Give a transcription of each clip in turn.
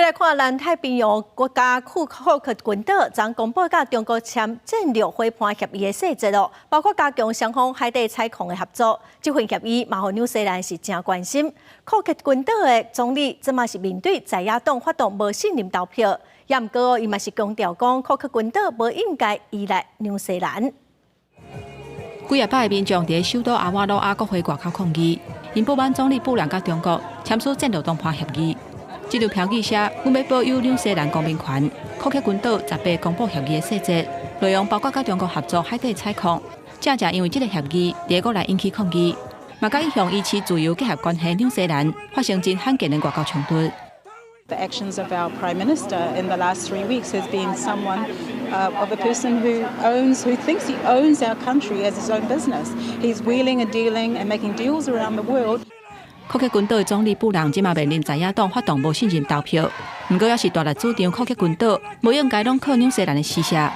閣來看南太平洋國家庫克群島，昨公布佮中國簽戰略夥伴協議的細節囉，包括加強雙方海底採礦的合作。這份協議嘛，予紐西蘭是誠關心。庫克群島的總理這馬是面對在野黨發動無信任投票，也毋過伊嘛是強調講，庫克群島無應該依賴紐西蘭。幾仔百个民眾佇首都阿瓦魯阿國會外口抗議，𪜶不滿總理布朗佮中國簽署戰略談判協議。這張標語寫：阮欲保有紐西蘭公民權。庫克群島18公布協議的細節，內容包括佮中國合作海底採礦。正正因為這个協議，佇國內引起抗議，嘛佮一向維持自由結合關係紐西蘭發生真罕見的外交衝突。 The actions of our prime minister in the last 3 weeks has been someone of a person who thinks he owns our country as his own business. He's wheeling and dealing and making deals around the world. 庫克群島的總理布朗這馬面臨在野黨發動無信任投票，毋過猶是大力主張庫克群島無應該攏靠紐西蘭的施捨。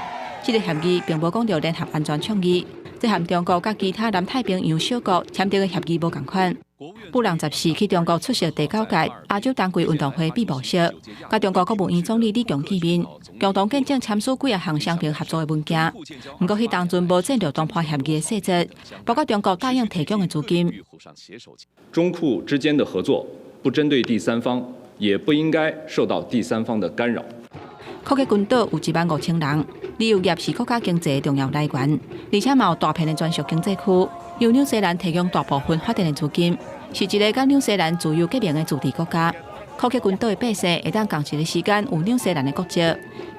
這个協議並無講著聯合安全倡議，這和中國佮其他南太平洋小國簽訂的協議無仝款。布朗14去中國出席第九屆亞洲冬季運動會閉幕式，佮中國國務院總理李強見面，共同見證簽署幾仔項雙邊合作的文件。毋過彼當陣無戰略談判協議的細節，包括中國答應提供的資金。中庫之間的合作不針對第三方，也不應該受到第三方的干擾。庫克群島有1萬5千人，旅遊業是國家經濟的重要來源，而且嘛有大片的專屬經濟區，由紐西蘭提供大部分發展的資金，是一个佮紐西蘭自由結盟的自治國家。庫克群島的百姓會當仝一个時間有紐西蘭的國籍，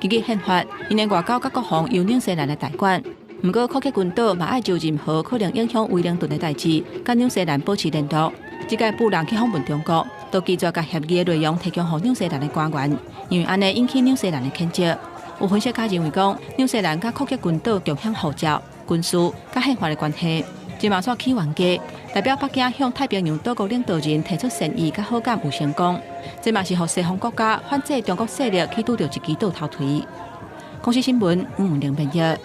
根據憲法，𪜶的外交佮國防由紐西蘭來代管。毋過庫克群島嘛愛就任何可能影響威靈頓的代誌，佮紐西蘭保持聯絡。這擺布朗去訪問中國，都拒絕共協議的內容提供予紐西蘭的官員，因為按呢引起紐西蘭的譴責。有分析家認為講，紐西蘭佮庫克群島共享護照、軍事佮憲法的關係，這馬煞起冤家，代表北京向太平洋島國領導人提出善意佮好感有成功，這嘛是予西方國家反制中國勢力去拄著一支倒頭槌。公視新聞吳玲編譯。